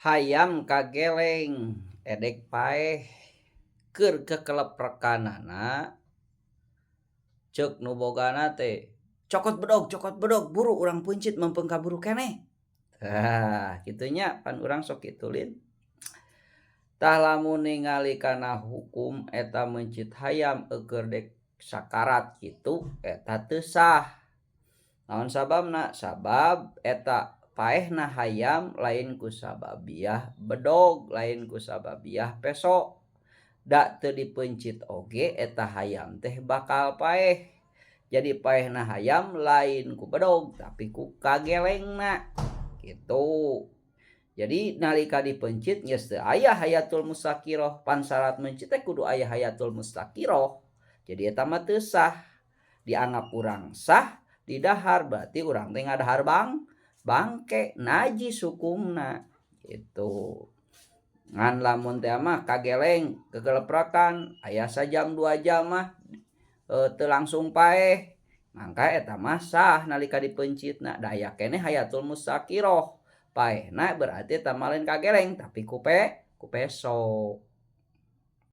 Hayam kageleng edek paeh keur kekeleprekanana ceuk nu bogana teh, "Cokot bedog, cokot bedog, buru urang peuncit mumpung kaburu keneh." Tah kitu nya, pan urang sok kitu lin. Tah lamun ningali kana hukum eta meuncit hayam eueuh dek sakarat kitu, eta teu sah. Naon sababna? Sabab eta paehna hayam lain ku sababiah bedog, lain ku sababiah peso. Da teu dipeuncit oge eta hayam teh bakal paeh. Jadi paehna hayam lain ku bedog, tapi ku kagelengna kitu. Jadi nalika dipeuncit geus teu aya hayatul mustaqiroh, pan syarat meuncit teh kudu aya hayatul mustaqiroh. Jadi eta mah teu sah. Dianggap urang sah didahar, berarti urang teh ngadahar bangke, najis hukumna kitu. Ngan lamun teh mah kageleng kekeleprekan aya sajam 2 jam mah teu langsung paeh, mangka eta mah sah nalika dipeuncitna, da aya keneh hayatul mustaqiroh. Paehna berarti eta mah lain kageleng, tapi ku peso.